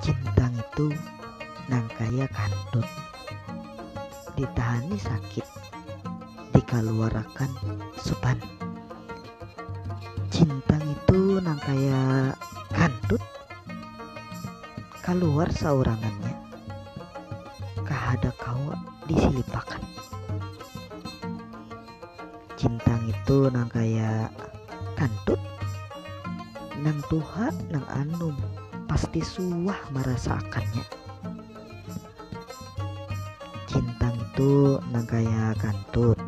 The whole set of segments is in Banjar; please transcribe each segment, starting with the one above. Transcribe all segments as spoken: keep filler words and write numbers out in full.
Cinta ngitu nang kaya kantut, ditahani sakit, dikaluarakan supan. Cinta ngitu nang kaya kantut, kaluar saurangannya, kahada kawa disilipakan. Cinta ngitu nang kaya kantut, nang tuha nang anum pasti suah marasaakannya. Cinta ngitu nang kaya kantut,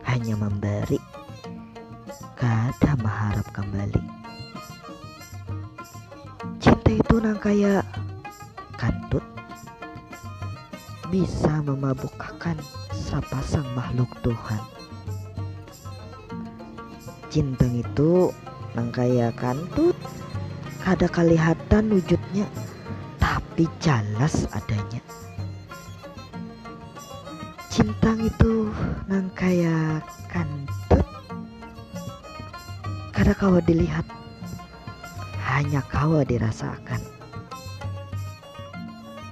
hanya mambari, kada maharap kambali. Cinta itu nang kaya kantut, bisa mamabukakan sapasang makhluk Tuhan. Cinta ngitu nang kaya kantut, kada kalihatan wujudnya, tapi jalas adanya. Cinta ngitu nang kaya kantut, kada kawa dilihat, hanya kawa dirasaakan.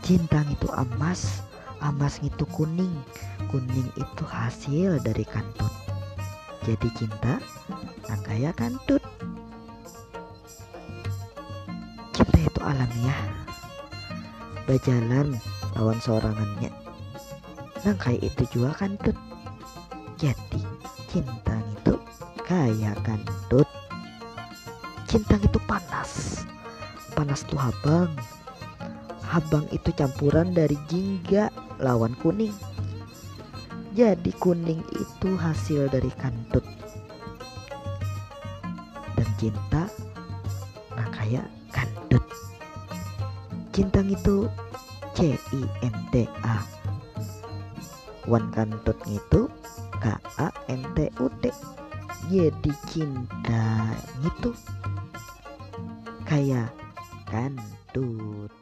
Cinta ngitu amas, amas ngitu kuning, kuning itu hasil dari kantut. Jadi cinta nang kaya kantut. Cinta itu alamiah, bajalan lawan sorangannya. Nang kaya itu jua kantut. Jadi cinta ngitu kaya kantut. Cinta ngitu panas. Panas tu habang. Habang itu campuran dari jingga lawan kuning. Jadi kuning itu hasil dari kantut. Dan cinta nang kaya kantut. Cinta ngitu C I N T A. Wan kantut ngitu K A N T U T. Jadi cinta ngitu kaya kantut.